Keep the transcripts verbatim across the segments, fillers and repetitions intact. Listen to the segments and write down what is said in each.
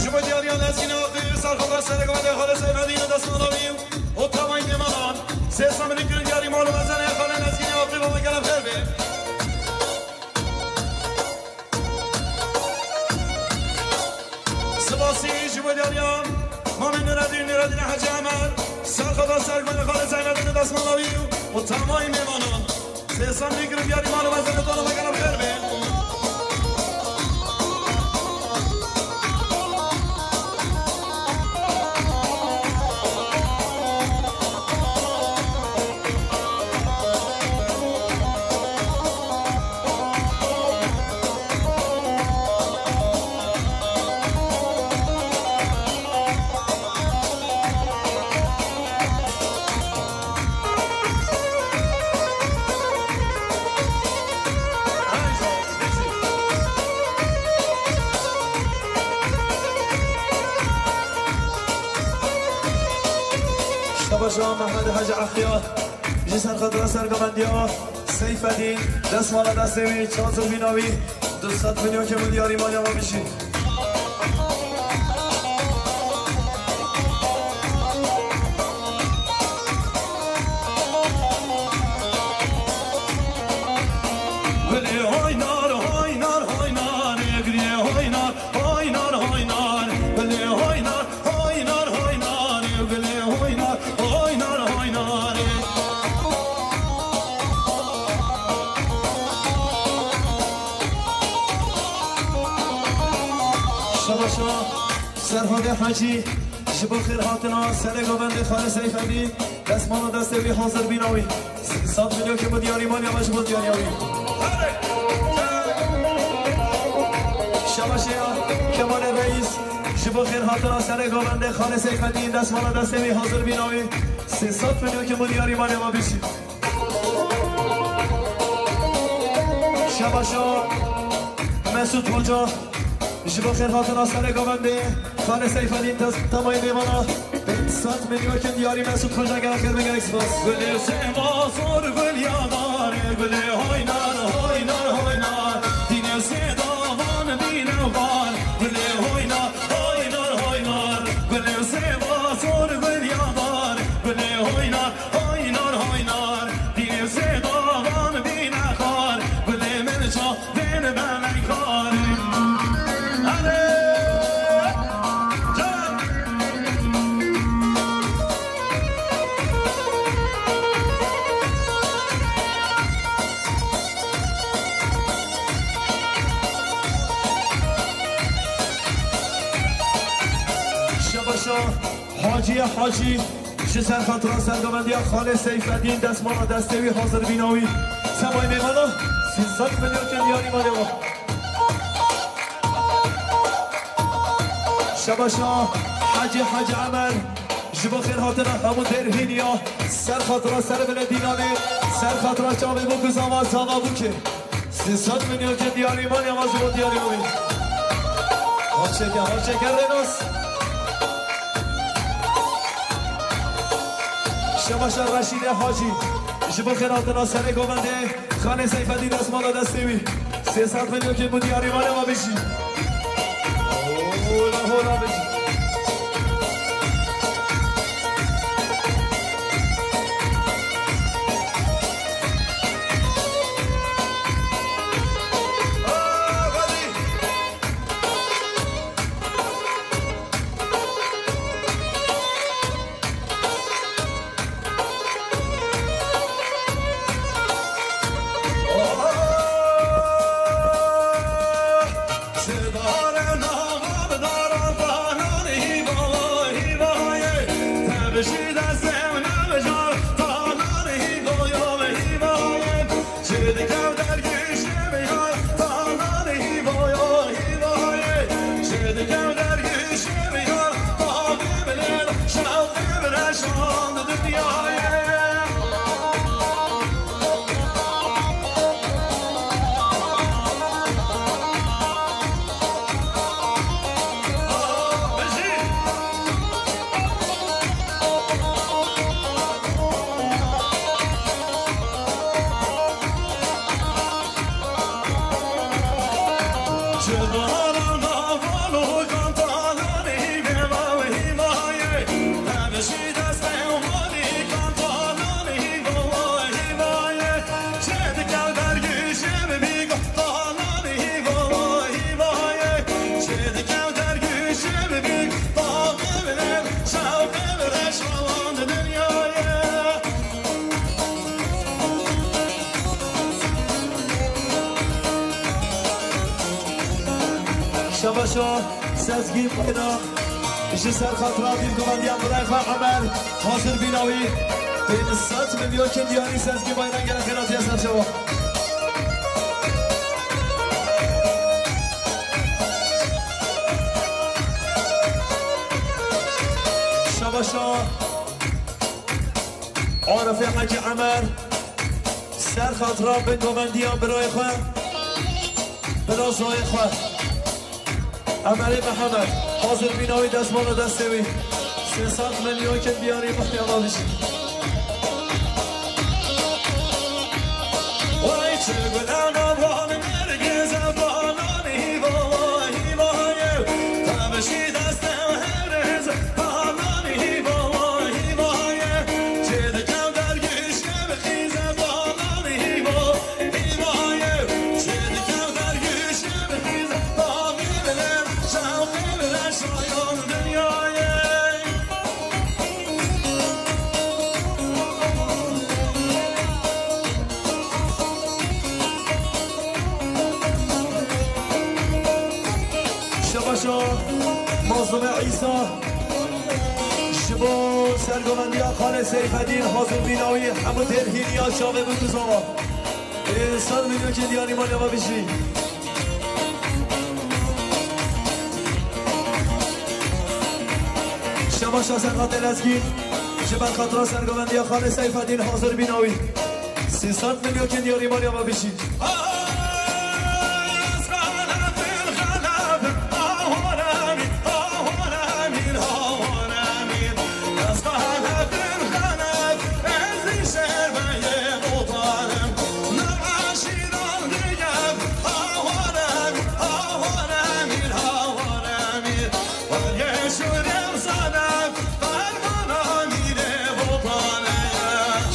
Ji bo diyariya Lezgînê Aqî, serxwe serê gavendê xalê Seyfedîn û destmala wî û temamê mêvanan. Sê sed milî kirin diyarî mal û mezenê xalê Lezgînê Aqî, baba gele xêr be. Spasî ji bo diyariya Mamê Nureddîn, Nureddîn Hecî Emer, serxwe serê gavendê xalê Seyfedîn û destmala wî û temamê mêvanan. Sê sed milî kirin diyarî mal û mezenê xalê, baba gele xêr be. Şebaşa Mehmed Hacı Akya, ji serxatira sergovendiya Seyfedîn, destmala destê wî, çatir bîna wî, du sed milyon ke min diyarî maliya me bijî. Gulê haynar, haynar, haynar, gulê haynar, haynar, haynar, gulê haynar, haynar, haynar, gulê haynar, haynar, haynar. Şebaşa Serhodê Hecî, ji bo xêrhatina serê govendê xalê Seyfedîn, destmala destê wî hazir bîna wî. Sê sed milyon ke bo diyarî maliya me ji bo diyariya wî. Şebaşeya Kemalê Reîs, ji bo xêrhatina serê govendê xalê Seyfedîn, destmala destê wî hazir bîna wî. Sê sed milyon ke bo diyarî maliya me bijî. Şebaşa Mesut Hoca, ji bo xêrhatina serê govendê xalê Seyfedîn, temamê mêvana, pênc sed milyon ke diyarî Mesut Hoca, gelek xêr be, gelek spas. Gulê sêva zor gul ya dar, gulê hoynar, hoynar, hoynar. Dînê sêda van bîne var, gulê hoynar, hoynar, hoynar. Gulê sêva zor gul ya dar, gulê hoynar, hoynar, hoynar. Dînê sêda van bîne xar, gulê min ça Dên belek xarê. Hadi. Can. Şebaşa Hacî Hacî. Ji ser xatira sergovendiya xalê Seyfedîn, destmala destê wî hazir bîna wî. Semay mêvana, sî sed milyon ke diyarî maliya me. Şebaşa Hacî Hacî Emer, ji bo xêrhatina hemû dêrhîniya, ser xatira serê Beledînanê, ser xatira çavê Bûk û Zava, Zava Bûkê. Sê sed milyon ke diyarî maliya me ji bo diyariya wî. Haceke, haceke Renos. Şebaşa Reşîdê Hacî, ji bo xêrhatina serê govendê xalê Seyfedîn, destmala destê wî. Sê sed milyon ke bo diyarî maliya me bijî. Hola, hola bijî. Şebaşo Sezgîn Bayram ji ser xatira dîvgovendiya birayê xwe Emer hazir bîna wî. Pênc sed milyokin diyarî Sezgîn Bayram, gelek xêr hatiye ser çawa. Şebaşo Arifê Hecî Emer ser xatira bingovendiya birayê xwe, bira zoyê xwe. Emerê Mihemed, hazir bîna wî, destmala destê wî. Sê sed milyokin diyarî bixtiyara bijî. Vay çi gulana van nergize banan hîva hîva ye. Tavşî deste heriz banan hîva hîva ye. Çê dikev dergîş ye bi xîze banan hîva. Şebaşo Mazlûmê Îsa ji bo sergovendiya Xalê Seyfedîn hazir bîna wî, hemû têr hîniya çavê bû duzava. Pênc sed milyonkên diyarî maliya me bijî. Şebaşa Serhatê Lezgîn ji ber xatira sergovendiya Xalê Seyfedîn hazir bîna wî. Sê sed milyonkên diyarî maliya me bijî.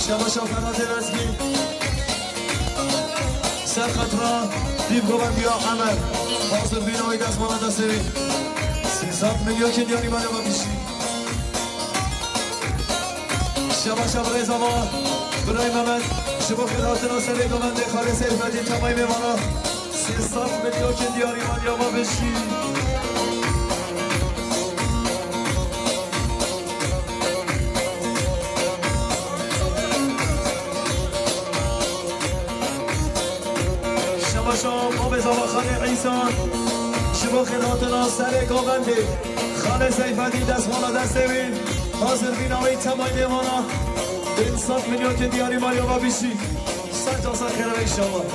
Şebaşa Ferhatê Lezgî. Ser xatira dîvgovendiya Emer. Hazir bîna wî, destmala destê wî. Sê sed milyonkên diyarî maliya me bijî. Şebaşa birêza me, birayê Mehmet, ji bo xêrhatina serê govendê Xalê Seyfedîn, temay mêvana. Sê sed milyonkên diyarî maliya me bijî. Şebaşa Babê Zavaxanê Îsa, ji bo xêrhatina serê govendê Xalê Seyfedî, destmala destê wî, hazir bîna wî, temay mêvana. Pênc sed milyonkên diyarî maliya me bijî. Ser casa xêr be înşallah.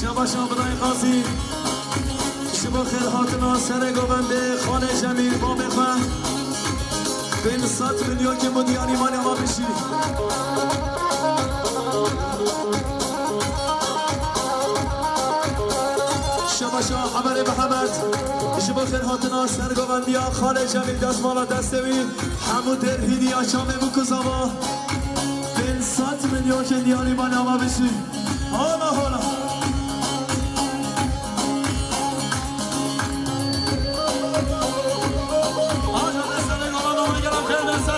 Şebaşa birayê Qazî, ji bo xêrhatina serê govendê Xalê Cemîl, babê xwe, pênc sed milyonkên bo diyarî maliya me bijî. Şebaşa Emerê Mihemed, ji bo xêrhatina sergovendiya Xalê Cemîl, destmala destê wî, hemû têr hîniya çavê bû kuzava. Pênc sed milyonkên diyarî maliya me bijî. Hola, hola. Aja destê govendê me, gelek xêr be.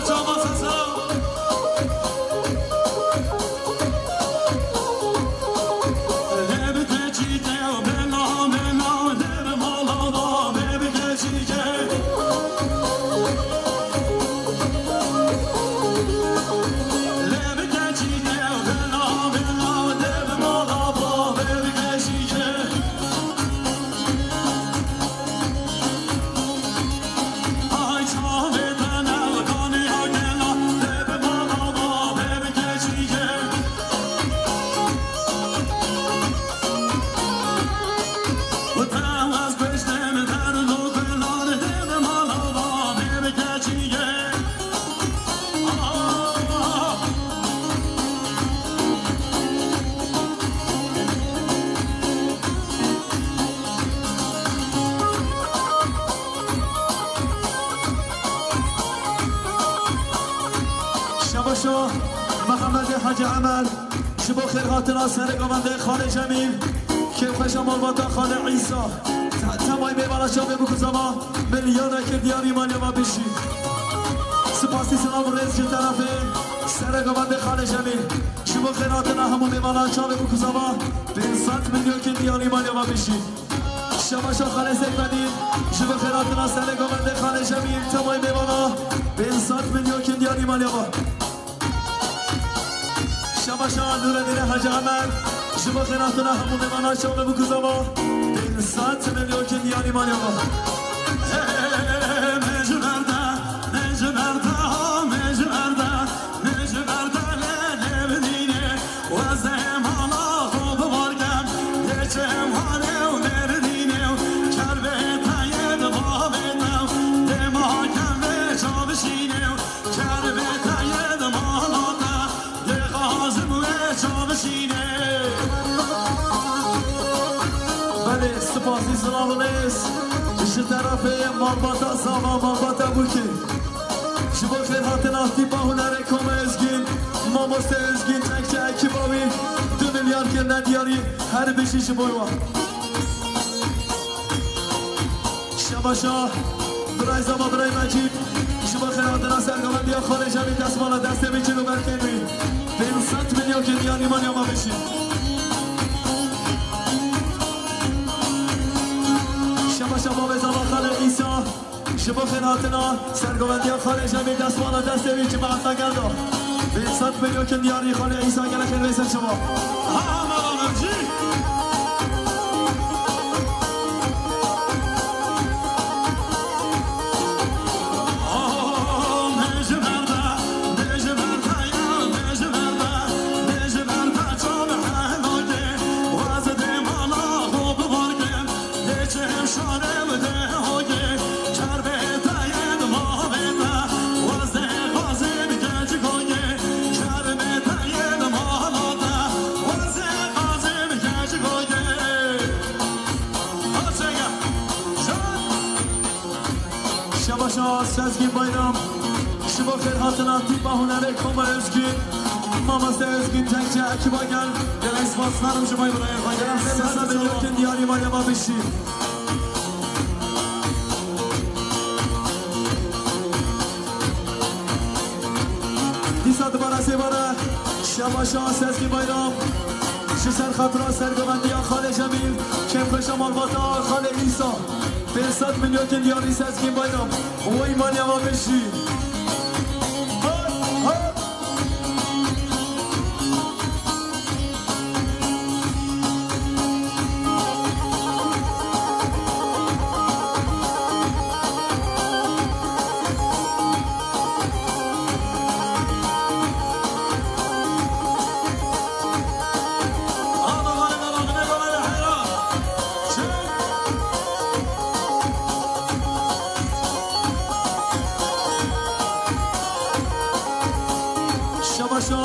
Şa Mehemedê Hecî Emer, ji bo xêrhatina serê govendê Xalê Cemîl, kêfxweşa malbata Xalê Îsa, te-, temay mêvana çavê bikuzava, milyonekê diyarî maliya me bijî. Spasî silav û rêz ji terefê serê govendê Xalê Cemîl, ji bo xêrhatina hemû mêvana çavê bikuzava, pênc sed milyonekê diyarî maliya me bijî. Şebaşa Xalê Seyfedîn, ji bo xêrhatina serê govendê Xalê Cemîl, temay mêvana, pênc sed milyonekê diyarî maliya me. Şebaşa Nûredînê Hecî Emer, ji bo xêrhatina hemû mêvana çavê bikuzava, pênc sed milyonekê diyarî maliya me. Hey, hey, hey, hey, hey, me ji ber de, me ji ber de, me ji ber de, me ji ber de lê, lê bidîne, wezê mala xwe bibarkem, yê çê Wanê û Mêrdînê û kerbê te yê di bavê te û dêma kevê çavişînê û kerbê te yê di mala te, dê xazim wê çavişînê. Belê, spasî silav û rêz ji terefê malbata Zava, malbata Bûkê. Ji bo xêrhatina tîpa hunerê Koma Özgün, mamoste Özgün, tekçe ekiba wî, du milyar kirine diyarî, her bijî ji bo wan. Şebaşa, birayê Zava, birayê Mecîd, ji bo xêrhatina sergovendiya Xalê Cemîl, destmala destê wî, çil û berkên wî. Pênc sed milyonekê diyarî maliya me bijî. Şebaşa bavê Zava Xalê Îsa, ji bo xêrhatina sergovendiya Xalê Cemîl, destmala destê wî, cemaeta gel de. Pênc sed milyonekê diyarî Xalê Îsa, gelek xêr, vê ser şeva. Ha, ha, ha, ha, jî. Şebaşa Sezgin Bayram, ji bo xêrhatina tîpa hunerê Koma Özgün, mamoste Özgün, tekçe ekiba gel. Gelek spasnarim ji bo birayê xwe. Gelek sê sed milyonekê diyarî maliya me bijî. Dîsa dubare sêbare, Şebaşa Sezgin Bayram, ji ser xatira sergovendiya Xalê Cemîl, kêfxweşa malbata Xalê Îsa. Pênc sed milyonekê diyarî Sezgin Bayram. Wey maliya me bijî. Hey, hey. Şebaşa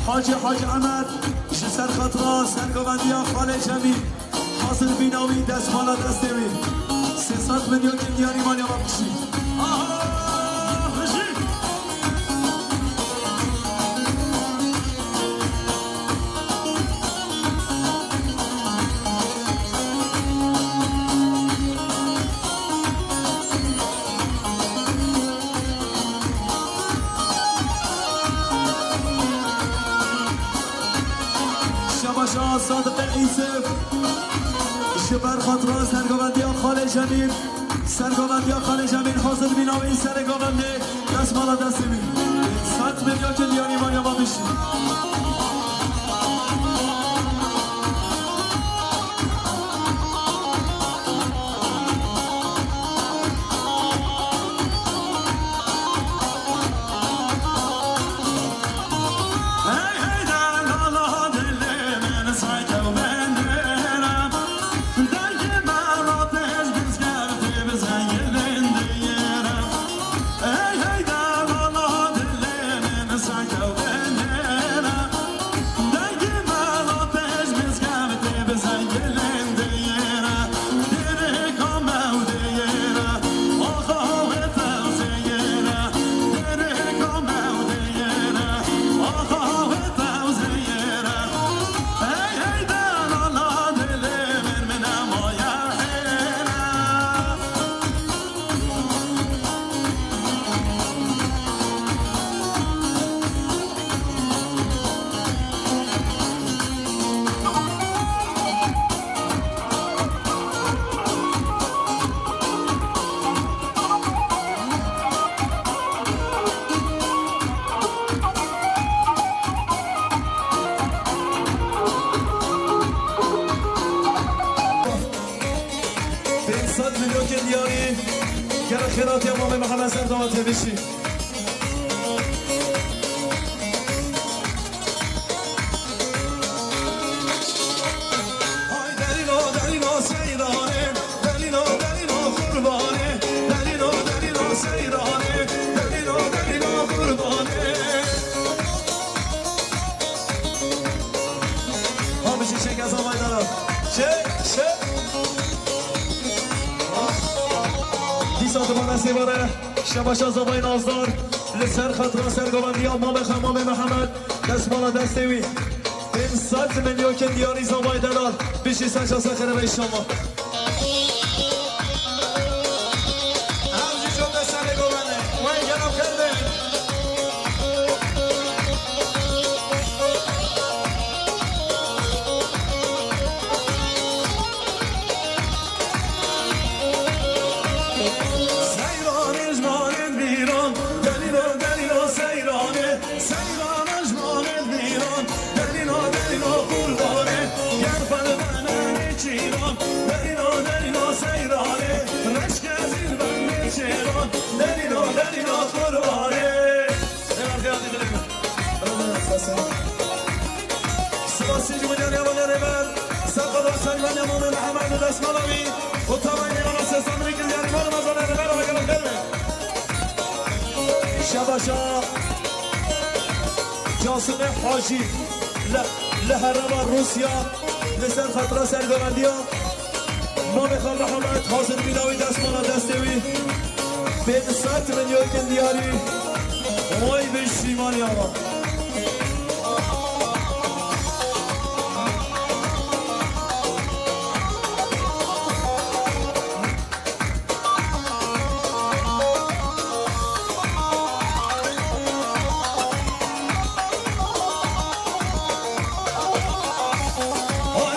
Hacî Hacî Emed, ji ser xatira sergovendiya Xalê Cemîl, hazir bîna wî, destmala destê wî. Sê sed milyonekê diyarî maliya me bijî. Aha! Bijî! Şebaşa Sadiqê Îsif, ji ber xatira sergovendiya Xalê Cemîl, sergovendiya Xalê Cemîl, hazir bîna wî, serê govendê, destmala destê wî. Sed milyonekê diyarî maliya me bijî. Xêratiya Mamê Mihemed ser dawetê bişî. Ay derîno, derîno seyranê, derîno, derîno qurbanê, derîno, derîno seyranê, derîno, derîno qurbanê. Hamı şişe gazavaydaran. Şey, şey. Dîsa dimane sêvare. Şebaşa zavayê nazdar. Li ser xatira sergovendiya Mamê Xemamê Mihemed. Destmala destê wî. Pênc sed milyokin diyarî zavayê delal. Bijî ser şasa xerebe inşallah. Ew jî jot de serê govene. Wey gelo xêr be. Seyranê ji malê bîran, delîlo, delîlo seyranê. Seyranê ji malê bîran, delîlo, delîlo qurbanê. Gel xelbene nêçîran, delîlo, delîlo seyranê. Reşke zîr ben nêçêran, delîlo, delîlo qurbanê. Ê, arkaya dikilin. Spasî ji milyar yamanê rêber, serqedra servanê Mamê Mihemed û destmala wî û tavayê nêvana sestan min kir yarî mala mazanê rêber û hegela xêr be. Şebaşa Casimê Hacî li, li herêma Rûsya li ser xatira sergovendiya Mamê Xal Mihemed hazir bîna wî destmala destê wî. Pênc sed milyokin diyarî. Vay be şîmaniya wa.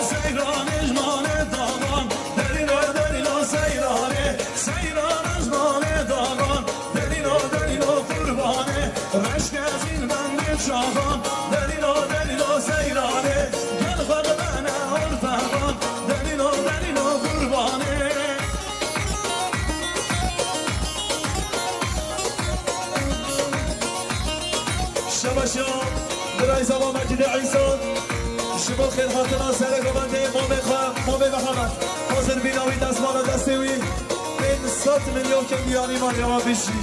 Seyranê ji malê daxan, derîno, derîno seyranê, seyranê ji malê daxan, derîno, derîno qurbanê, reşke zîn bendê çaxan, derîno, derîno seyranê, gel xwe bibene ortexan, derîno, derîno qurbanê. Şebaşa, birayza wa Mecîdê Îsa, ji bo xêrhatina serê govendê Mamê xwe, Mamê Mihemed, hazir bîna wî destmala destê wî, pênc sed milyokin diyarî maliya wan bijî.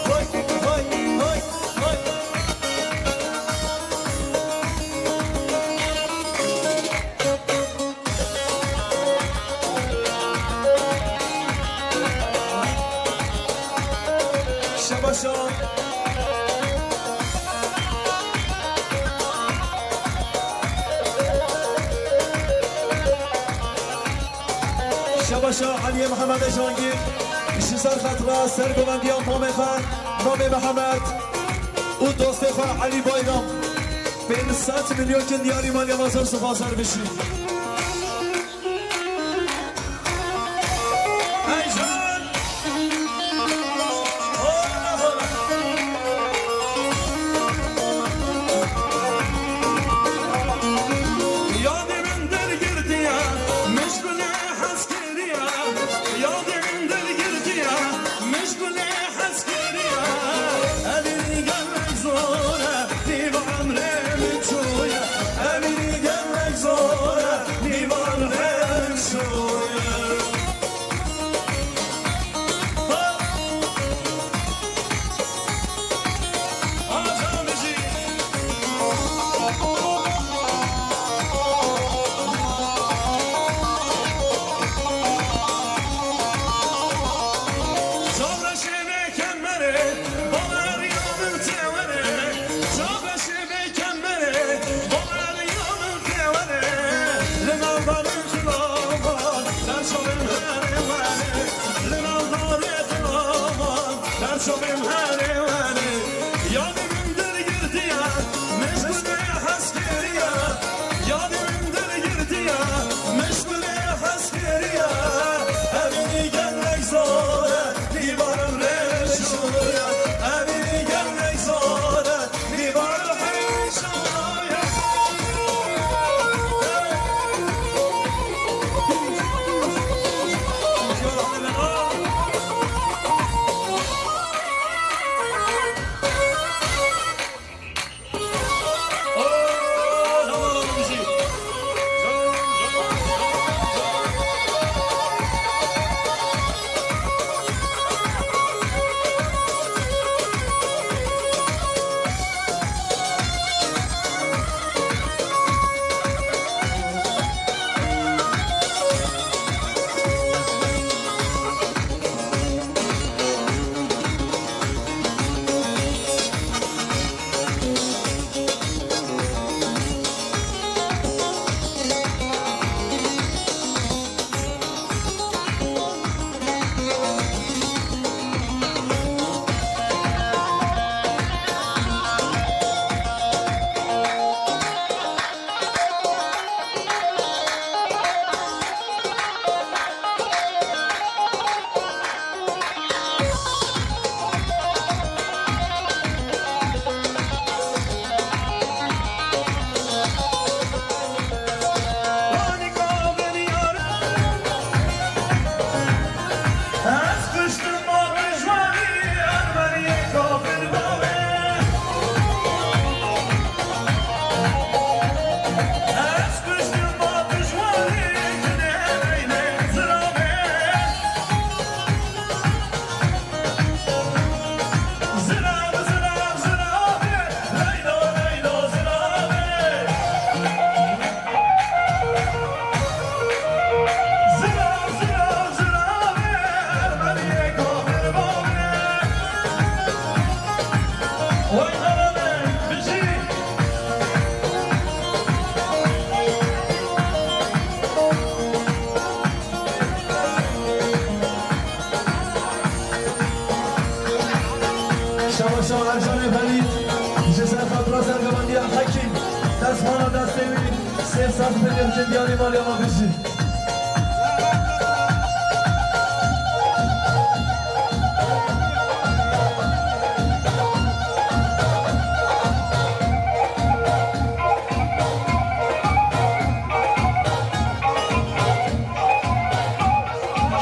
Hay, hay, hay, hay. Şebaşa. Şebaşa Eliyê Mihemedê Cangîr, ji ser xetira sergovendiya Mamê Xwe, Mamê Mihemed û dostê xwe Elî Bayram. Pênc sed milyokin diyarî maliya wan zor spas ser bişî. Hey can! Hola, hola! Yadê min dergirtiye, min ji gulê hez kiriye. Yadê min dergirtiye, min ji gulê hez kiriye. Evî gelek zor e, nîva emrê min çûye. Evî gelek zor e. Şabaşa Ercanê Felît, ji ser xatira sergovendiya Hekîm, destmala destê wî, sê sed milyon jî diyarî maliya me bijî.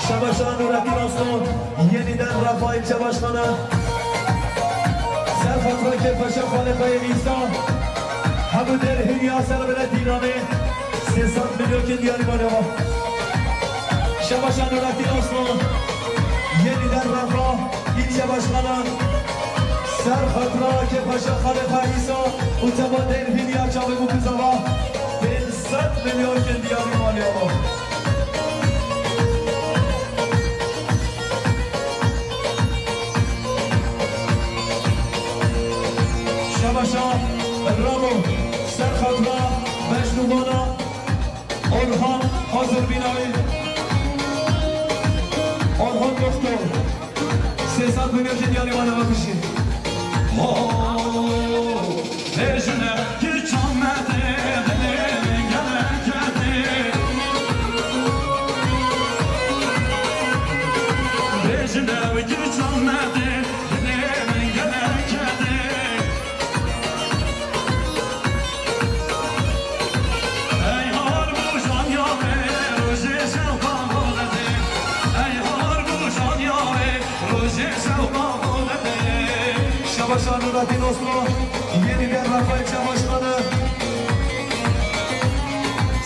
Şabaşa Nurettin Aslan, yeniden Rafael Çavaşkan'a. Ser xatira Kêfeşa Xalê Xweyê Îsa, hemû derhîn ya ser bile dînanê, sê sed milyon kin diyarî maliya me. Şabaşa Nurettin Aslan, yeniden Rafa, ilçe başkanı, ser xatira Kêfeşa Xalê Xweyê Îsa û teva derhîn ya çavê Mukuzava, pênc sed milyon kin diyarî maliya me. Şabaşa Ramo, ser xatira Mecnûvana Orhan, hazir bînayê. Orhan Doktor, sê sed milyon jî diyarî maliya me bijî. Ho, bêjine ki çamedê, dilê min gelek kedê. Bêjine ki çamedê, dilê min gelek kedê. Ey har bû janya wê, rojê şewqa xolete. Ey har bû janya wê, rojê şewqa xolete. Şabaşa Nurettin Osman, yeniden Rafael Çavaşkan'ı.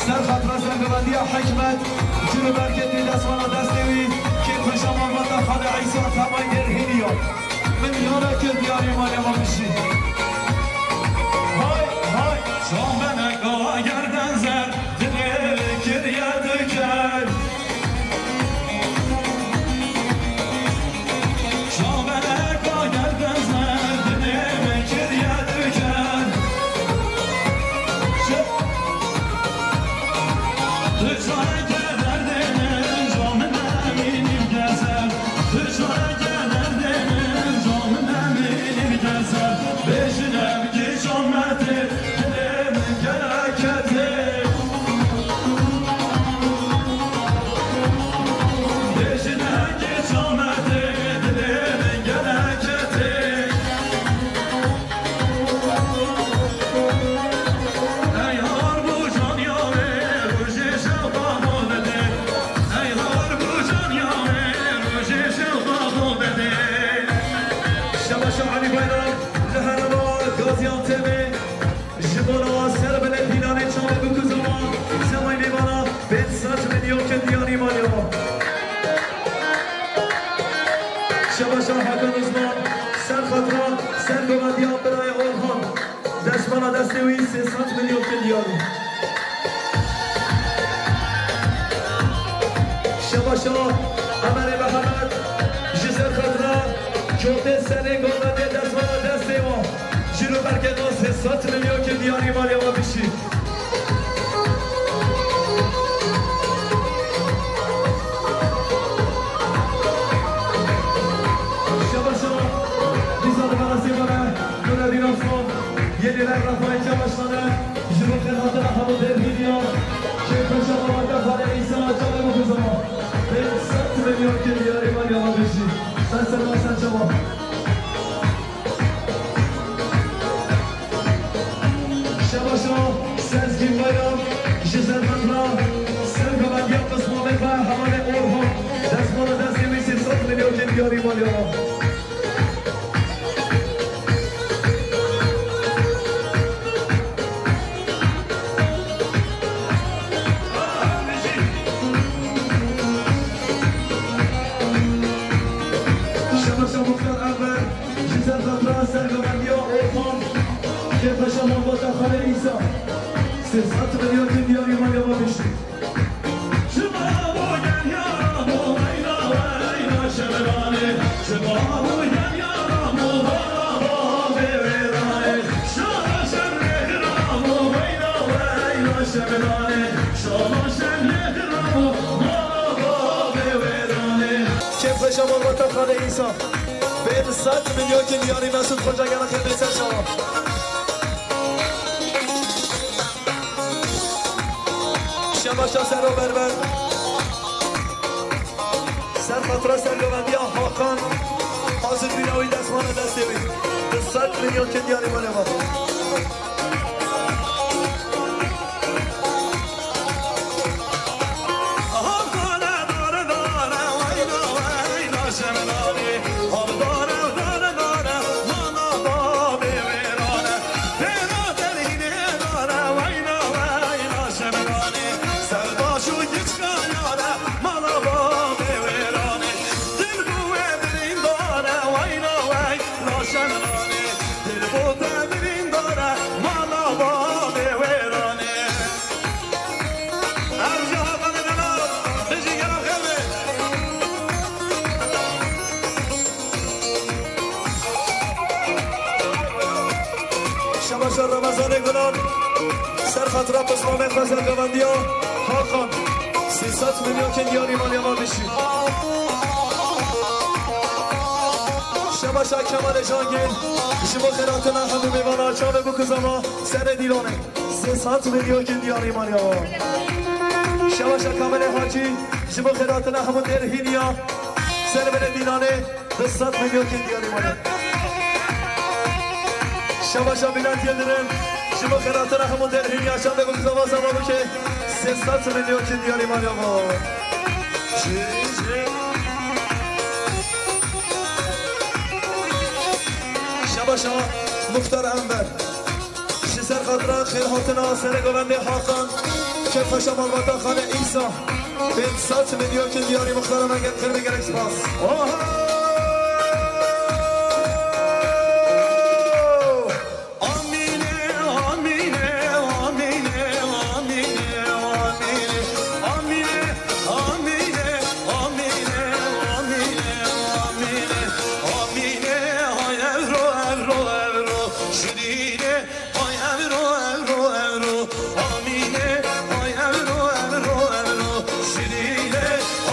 Ser xatira sergovendiya Hikmet, cil û berketê destmala destê wî, kê xweşa malbata Xalê Îsa temay derhîniya. Min yara kir diyarî maliya me bijî. Hay, hay. Çabeneka gerden zer, dilê kiriye diker. Çabeneka gerden zer, dilê kiriye diker. Şe- Tu çareke derdê min, ca min emînî bikeser. Tu çareke derdê min, ca min emînî bikeser. Bêjine ki çamedê, dilê min gelek kedê. Bêjine ki çamedê, dilê min gelek kedê. Ey har bû canya wê, rojê şewqa xwe vedê. Ey har bû canya wê, rojê şewqa xwe vedê. Şebaşa Elî Bayram, li herêma Gaziantepê, ji bona ser belê pîlanê çavê Bikuzama, semay mêvana pênc sed milyon kin diyarî maliya me. Şebaşa Hakan Uzman, ser xatira sergovendiya birayê Orhan. Destmala destê wî sê sed milyon kin diyarî. Şebaşa Emerê Mehmet, ji ser xatira cotê serê govendê destmala destê wan. Cil û berketa sê sed milyon kin diyarî maliya me bijî. Şebaşa, dîsa li Feransa me, Nureddin Aslan, yeniden Rafael Çavaşkan'ı, ji bo xêrhatina hemû derhîniya, kêfeşa malbata Xalê Îsa, çavê Mukuzama. Pênc sed milyon kin diyarî maliya me bijî. Ser serma ser çava. Şebaşa Sezgîn Bayram, ji ser xatira sergovendiya pismamê xwe hevalê Orhan, destmala destê wî sê sed milyon kin diyarî maliya me. Şebaşa Muxtar Enver, ji ser xatira sergovendiya Orhan, kêfeşa malbata Xalê Îsa, sê sed milyon kin diyarî maliya me bijî. Şima bo gel yara bo weyna weyna şemeranê. Şima bo gel yara bo bara ba bê wêranê. Şara şerê hira bo weyna weyna şemeranê. Şara şerê hira bo bara ba bê wêranê. Kêfeşa malbata Xalê Îsa. Pênc Sed milyokên diyarî Mesûd Xoca gela xêr bê ser şewa. Şebaşa Sero Berber. Ser xatira sergovendiya Hakan. Hazir bîna wî destmana destê wî. Di sed milyokên diyarî mane va. Şebaşa Remezanê Gulan, ser xatira pismamê xwe sergovendiya Hakan, sê sed milyokên diyarî maliya me bişî. Şebaşa Kemalê Cangîl, ji bo xêratina hemû mêvana çavê bikuzama serê dîlanê. Sê sed milyokên diyarî maliya. Şebaşa Kamilê Hacî, ji bo xêratina hemû dêrhîniya ser binê dîlanê, du sed milyokên diyarî maliya. Şebaşa Bülent Yildirim, ji bo xêratina hemû dêrhîniya çavê bikuzama zama bike, sê sed milyokên diyarî maliya. Şebaşa Muxtar Enver. Ji ser xatira xêrhatina serê govendê Hakan, kêfxweşa malbata Xalê Îsa, pênc sed milyokên diyarî muxtara me gel xêr ve gelek spas. Oho! Amîne, amîne, amîne, amîne, amîne. Amîne, amîne, amîne, amîne, amîne. Amîne, ay evro, evro, evro. Şirîne, ay evro, evro, evro. Amîne, ay evro, evro, evro. Şirîne,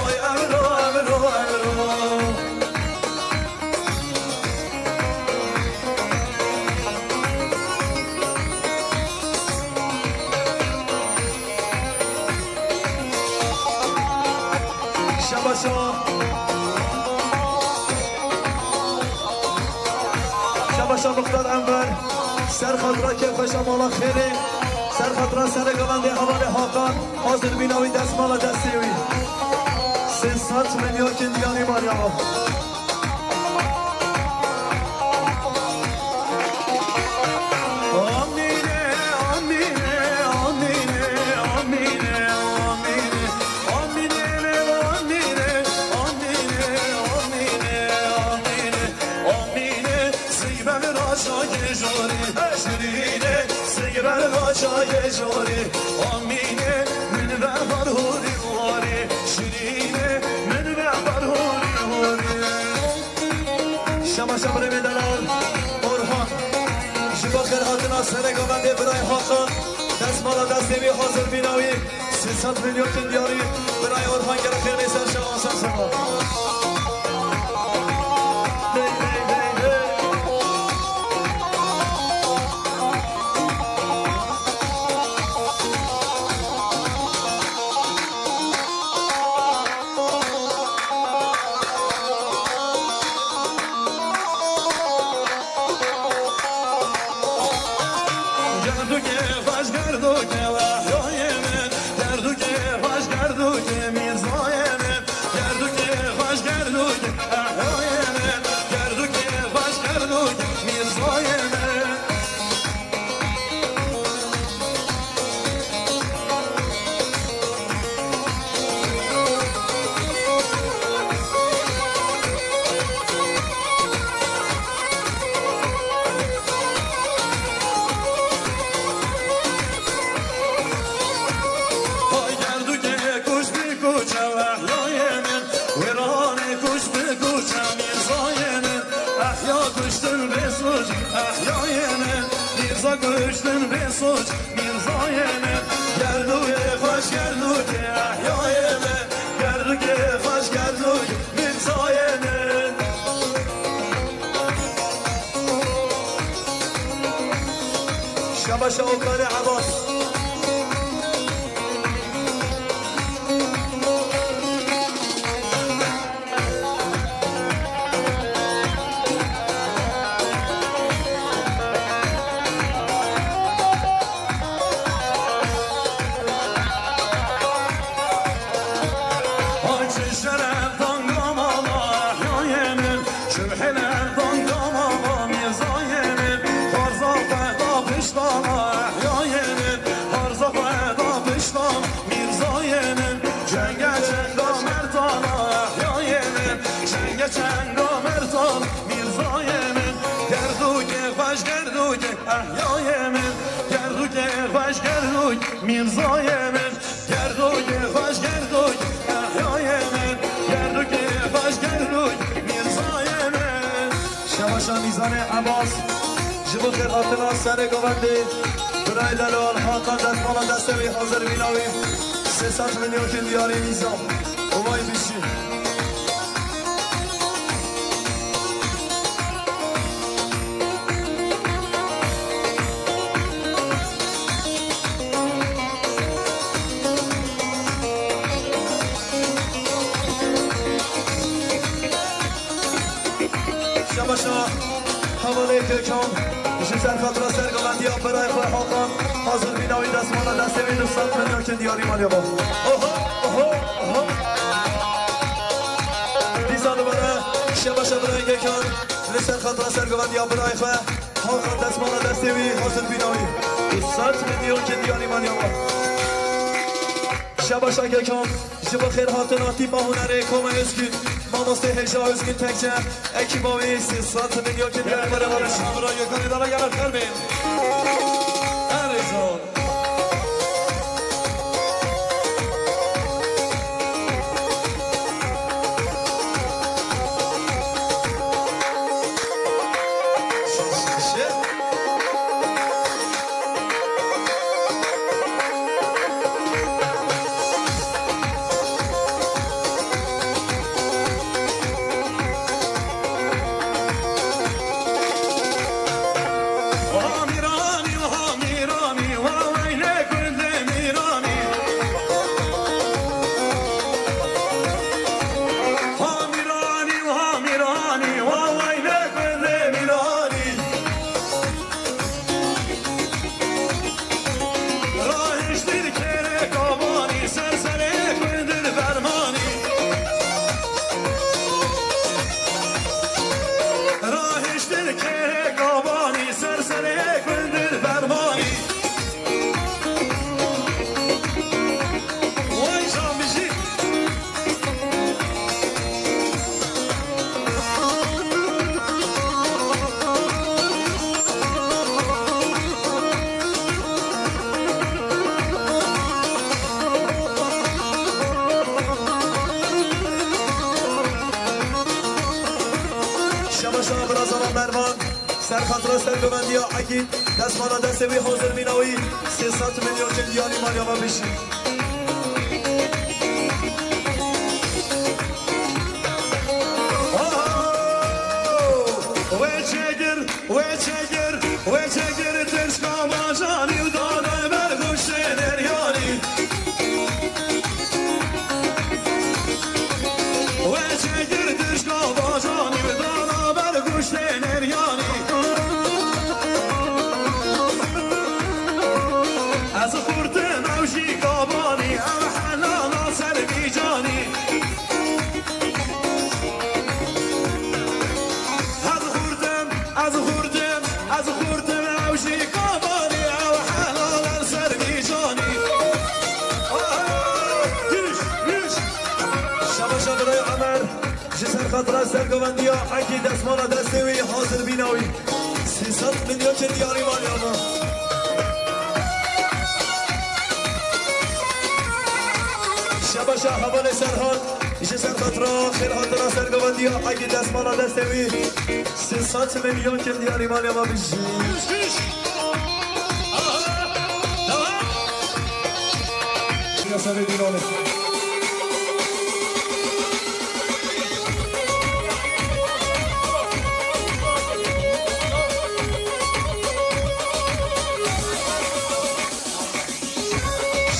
ay evro, evro, evro. Şebaşa. Şebaşa Muxtar Enver. Ser xatira kêfxweşa mala xêrê. Ser xatira serê govendê hevalê Hakan. Hazir bîna wî destmala destê wî. Sê sed milyokên diyarî maliya. Amîne, amîne, amîne, amîne, amîne. Amîne, amîne, amîne, amîne, amîne. Amîne, seyber raşa gejorî, şirîne, seyber raşa gejorî. Amîne, min ve har hûrî hûrî, şirîne, min ve har hûrî hûrî. Şebaşa birê me delal Orhan. Ji bo xêrhatina serê govendê birayê Hakan, destmala destê wî hazir bîna wî. Sê sed milyokên diyarî birayê Orhan gele xêr bê ser şevan ser şevan. Hey, hey, hey, hey. Gerdûkê xweş, gerdûkê wehyoyê min, gerdûkê xweş, gerdûkê mîrzayê min, gerdûkê xweş, gerdûkê ehyoyê min, gerdûkê xweş, gerdûkê mîrzayê min. Hay gerdûkê kuç bi kuça ehyayê min, wêranê kuç bi kuça mîrzayê min. Ehya kuştin bê suç, ehyayê min. Mîrza kuştin bê suç, mîrzayê min. Gerdûkê xweş, gerdûkê ehyayê min. Gerdûkê xweş, gerdûkê mîrzayê min. Şabaşa Okanê Ebas. Hacı Şeref danga mala yayê min, Şevhele danga mala mîrzayê min, Xarza xwe da piştana yayê min, Xarza xwe da piştan mîrzayê min, çenge çenga merdana yayê min, çenge çenga merdan mîrzayê min, gerdûkê xweş gerdûkê ehyayê min, gerdûkê xweş gerdûk mîrzayê min. Gerdûkê xweş gerdûk, ehyayê min. Gerdûkê xweş gerdûk, mîrzayê min. Şebaşa Mîzanê Ebas, ji bo xêrhatina serê govendê, birayê delal, Hakan destmala destê wî hazir bîna wî, sê sed milyonkên diyarî Mîzan. Ovayî bişî. Şebaşa hevalê Gökhan, ji ser xatira sergovendiya birayê xwe Hakan, hazir bîna wî destmala destê wî du sed milyonkên diyarî maliye bo. Oho, oho, oho. Dîsa dubare, şebaşa birayê Gökhan, li ser xatira sergovendiya birayê xwe. Hakan destmala destê wî hazir bîna wî. Du sed milyonkên diyarî maliye bo. Şebaşa Gökhan, ji bo xêrhatina tîpa hunerê Koma Özgün, mamoste Hêja Özgün Tekçe, ekîba wî sê sed milyonkên diyarî maliye bo. Şamira Gökhanê dara gele xêr bên. Erêzon. Rahiştir kêrê kabanî, ser serê gundin fermanî. Rahiştir kêrê kabanî, ser serê gundin fermanî. Vay can bijî. Şebaşa birazana Mervan, ser xatira sergovendiya Egîd, destmala destê wî hazir mîna wî, sê sed milyonkên diyarî maliye me bişî. Wê çêkir, wê çêkir, wê çêkir tirşka bacanî û dane ber goştê deryanî. Wê çêkir tirşka bacanî û dane ber goştê deryanî. Ez xurtim ew jî kabanî, ew helala ser vî canî. Ez xurtim, ez xurtim, ez xurtim, ew jî kabanî, ew helal e ser vî canî. Giş, giş. Şebaşa birayê Emer, ji ser xatira sergovendiya Egîd destmala destê wî hazir bîna wî. Sê sed milyonkên diyarî maliye me. Şebaşa hevalê Serhat, ji ser xatira xêrhatina sergovendiya Egîd destmala destê wî, sê sed milyonkên diyarî maliye me bijî. Aha, devam. Ya serê dînanê.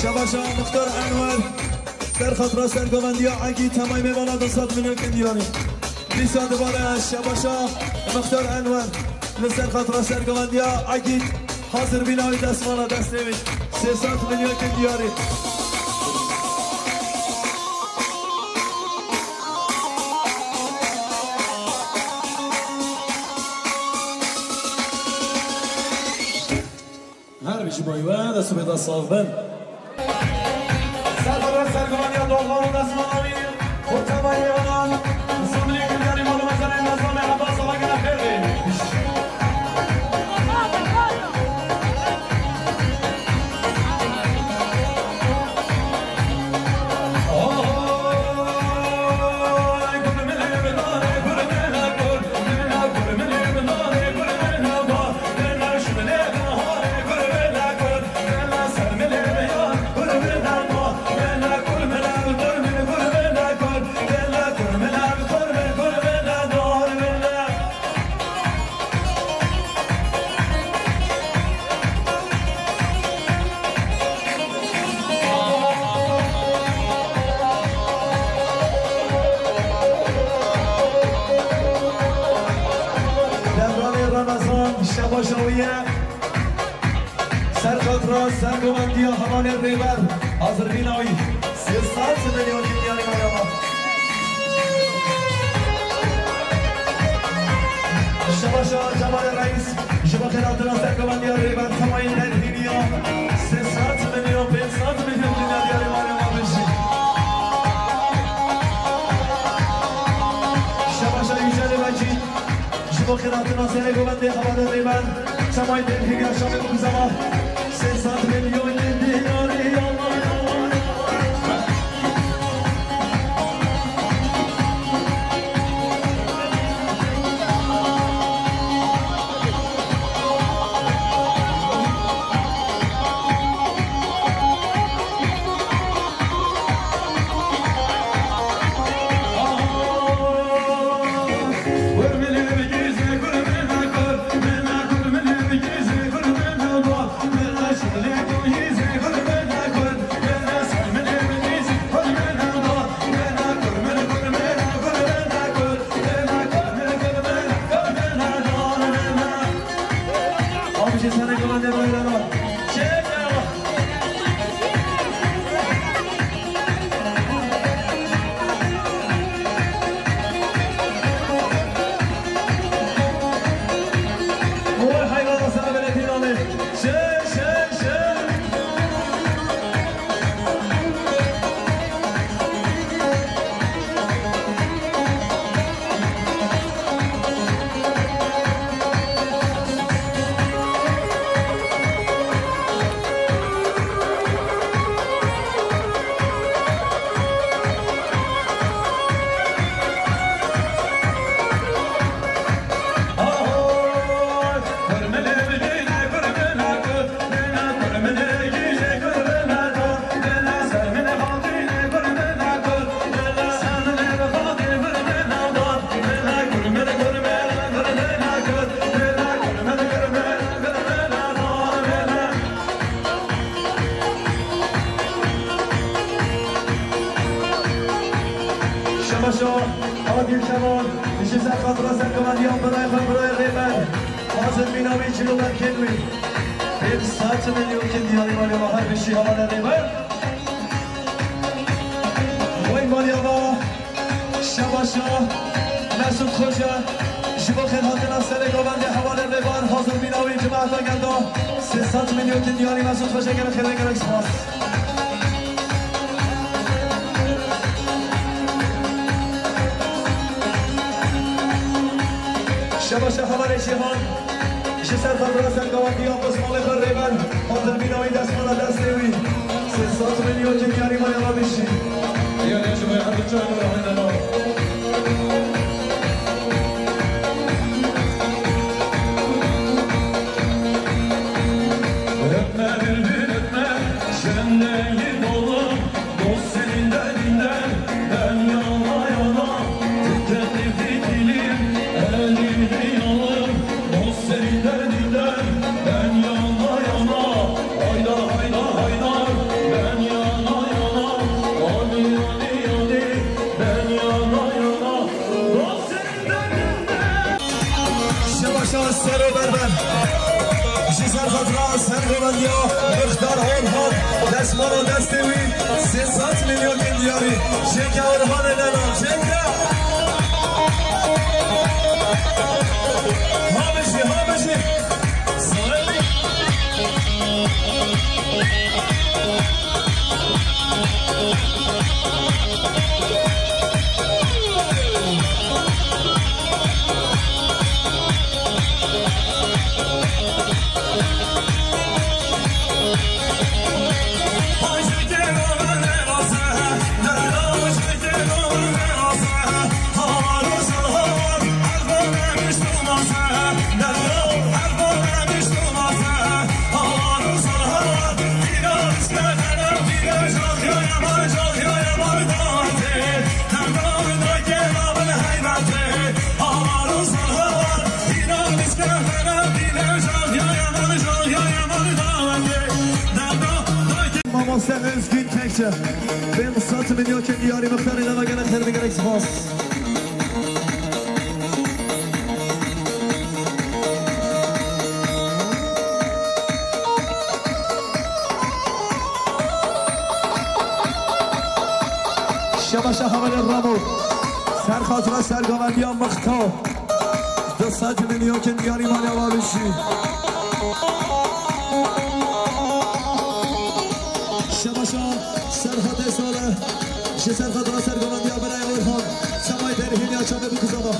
Şebaşa Muxtar Enwer, ser xatira sergovendiya Egîd, temay mêvana du sed milyon kin diyarî. Dîsa dibare Şebaşa Muxtar Enwer, li ser xatira sergovendiya Egîd, hazir bîna wî destmala destê wî. Sê sed milyon kin diyarî. Her bijî bayî we, dest û pê de sax bin. Serxwe sergomaniya doxan û destmala wî, û temayê wana, Muslimlî Gildarî Malûmezanê Nezamê Abbas Awa gele xêr bê. Devranê Remezan, şebaşa wî ye. Ser xatira sergovendiya hevalê Rêber, hazirbîna wî. Sê sed milyon dînarî merhaba. Şebaşa Cemalê Reîs, ji bo xêrhatina sergovendiya Rêber, temayên Derhîniya. Sê sed milyon, pênc sed milyon dînarî merhaba bijî. Şebaşa Yücelê Mecîd, ji bo xêrhatina serê govendê hevalê Rêber, çemay Derhîniya şamê bikuzema. Sê sed milyon dînarî, ya Allah, ya Allah, ya Allah. Şebaşa Adil Kemal, ji ser xatira sergovendiya birayê xwe, birayê Rêber, hazir bîna wî, cilo berkên wî. Pênc sed milyon kin diyarî maliye, her bişî hevalê Rêber. Wey maliye va, Şebaşa Mesûd Xoce, ji bo xêrhatina serê govendê hevalê Rêber, hazir bîna wî, cemaeta gelda. Sê sed milyon kin diyarî Mesûd Xoce, gelek xêr, gelek spas. Şebaşa hevalê Cîhan, ji ser xatira sergovendiya Osmanlê xwe Rêber, hazir bîna wî, destmala destê wî. Sê sed milyon kin diyarî maliye, rabişî. Diyarî ji bo her du çar rahîne nava. Öpme bülbül öpme, şen dengin oğlum, dost senin derdinden, ben yana yana, tükendim fitilim, elimde yalım, dost senin derdinden, ben yana yana, hayda hayda haydar, ben Sergovendiya Mixtar Orhan, destmala destê wî, sê sed milyonkên diyarî, Şêke Orhanê Lelal, Şêke! Hamijî, hamijî! Mamoste Özgün Kekçe. Pênc sed milyonkên diyarî, mixtarê Lelal, gelek xêr, gelek spas. Şebaşa hevalê Ramo. Ser xatira sergovendiya Mixtar. Du sed milyonkên diyarî maliya we bijî. Şebaşa Serhatê Salih. Ji ser xatira sergovendiya birayê Orhan. Çavayê derhêniya çavê bikuzava.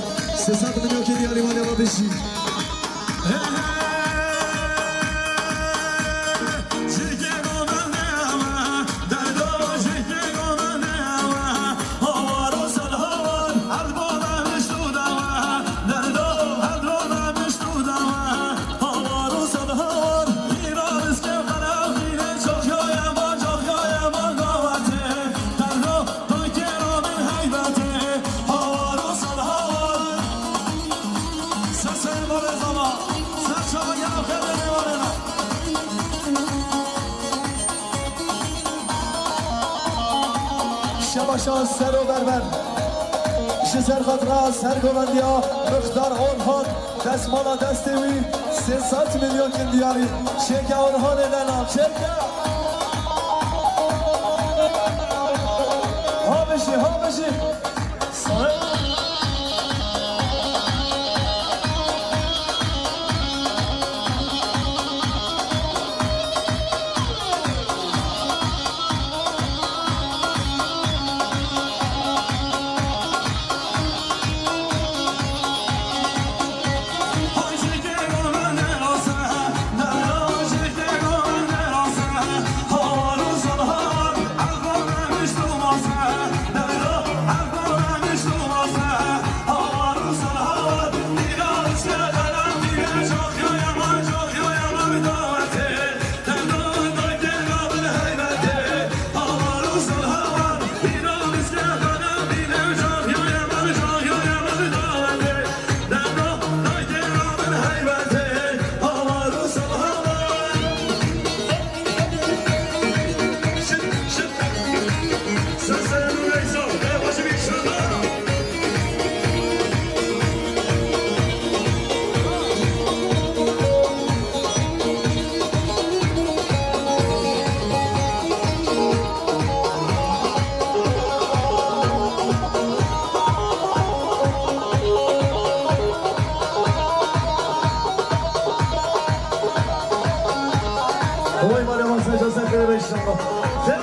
Sê sed milyonkên diyarî maliya we bijî. Şebaşa Sero Berber. Ji ser xatira sergovendiya Mixtar Orhan, destmala destê wî, sê sed milyonkên diyarî. Şêke Orhanê Lelal, Şêke! Hamijî, hamijî! Oy, mare, mare, sen, sen, sen, sen, sen, sen.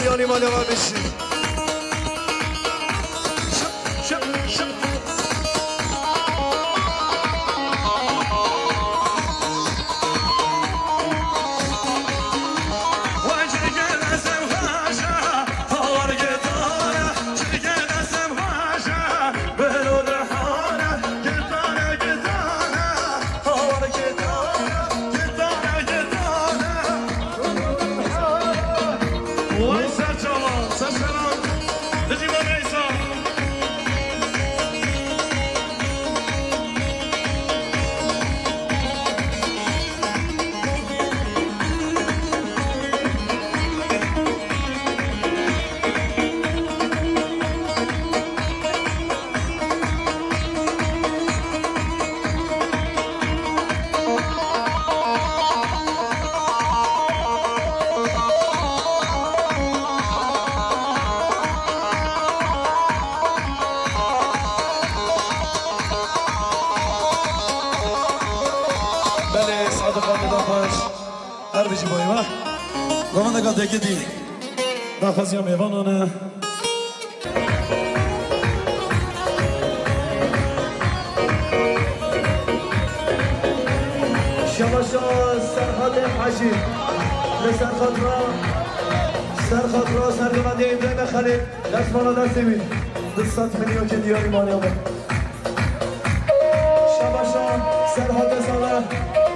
Diyarî mala we bişî. Şıp, şıp, şıp. Vay ser çava, ser selam. Dijî Mehmet İsa. Belê, Sadiq abi da xweş. Her bijî bayê we. Govendeka Degidî. Daxwaziya mêvanan e. Şebaşa Serhatê Hecî. Li ser xatira, ser xatira sergivendê Îbrahîmê Xelîl. Destmala destê wî. Du sed milyonên diyarî maliye be. Şebaşa Serhatê Salih.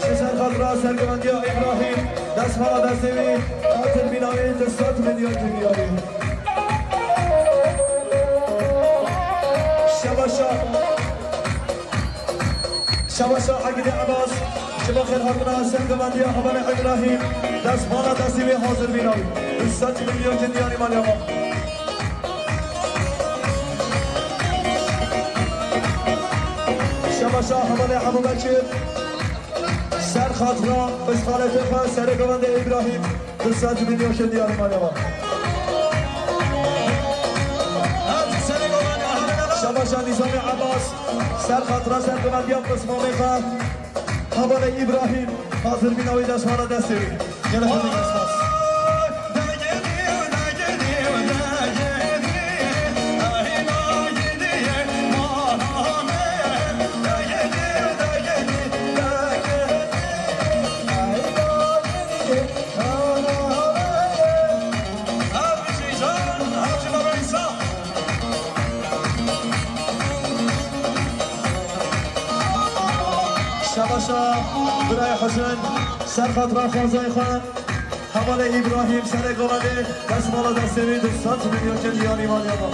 Ji ser xatira sergivendiya Îbrahîm. Destmala destê wî. Xatir bîna wî du sed milyonên diyarî. Şebaşa. Şebaşa Egîdê Ebas, ji bo xêrhatina sergivendiya hevalê Îbrahîm, destmala destê wê hazir bîna wî. Du sed milyonên diyarî maliye be. Şebaşa hevalê Ebûbekir, ser xatira pisxaletê xwe serê govendê Îbrahîm. Du sed milyonên diyarî maliye be. Şebaşa Nîzamê Ebas, ser xatira sergivendiya pismamê xwe, hevalê Îbrahîm, hazir bîna wî destmala destê wî. Gelek gelek spas. Şebaşa birayê Husên, ser xatira xwezayê xwe, hevalê Îbrahîm, serê govendê, destmala destê wî du sed milyonên diyarî maliye be.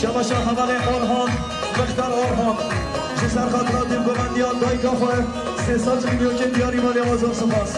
Şebaşa hevalê Orhan, Mixtar Orhan. Ji ser xatira dîvgovendiya dayika xwe sê sed milyonên diyarî maliye be, zor spas.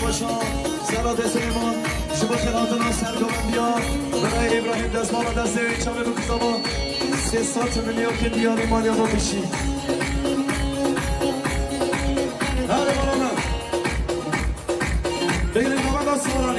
Paşa, Sera Deseyman, ji bo xêlatina sergovendiya birayê Îbrahîm destmala destê wê çavê bikuzama sê sed milyokên diyarê maliya bo pişî. Hadi bana. Beyler, bana da sıra.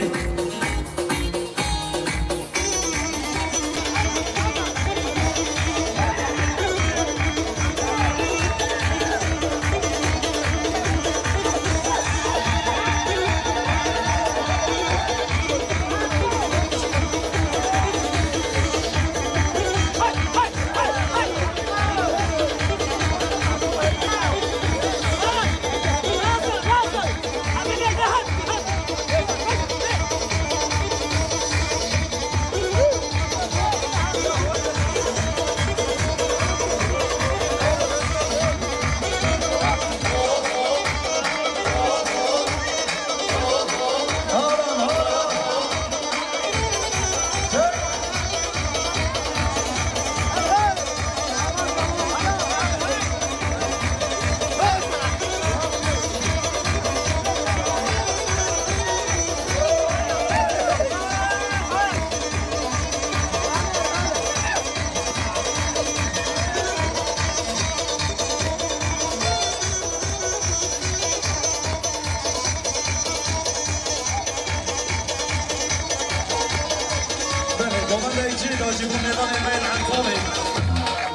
Belê, govendeyî cî da jî bo mêvanê me yên Entalê.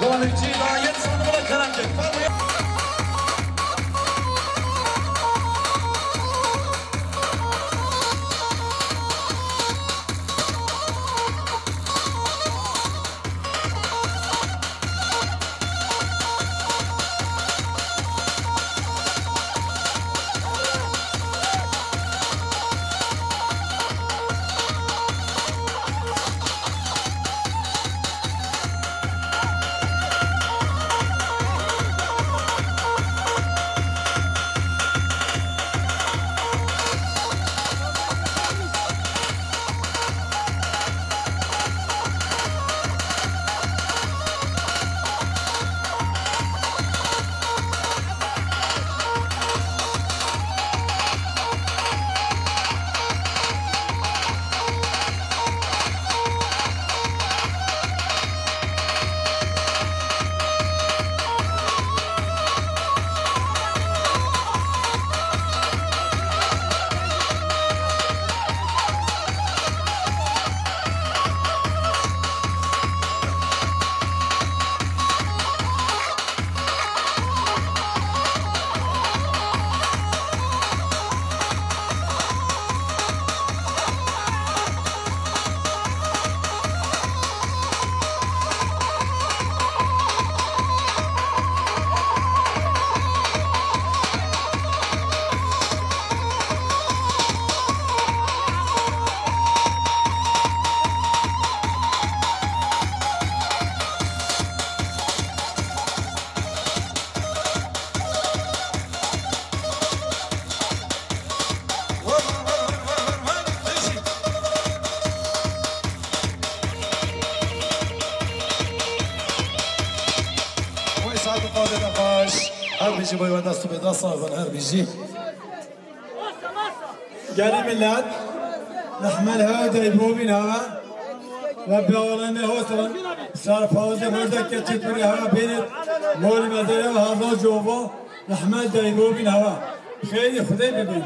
Govendeyî cî da yên Stenbolê kerem kir. Fermû. Wê saet û qadê de xweş. Her bijî boy wenda stûbê da sağ bin, her bijî. Gelî millet, nehmel hewe deybobîn hewe. Rebbi alemê hotin. Serpazê hurda keçê kurê hewe bênit. Morî mezerê hewe hazar cova. Nehmel deybobîn hewe. Xeyrî Xwedê bibîn.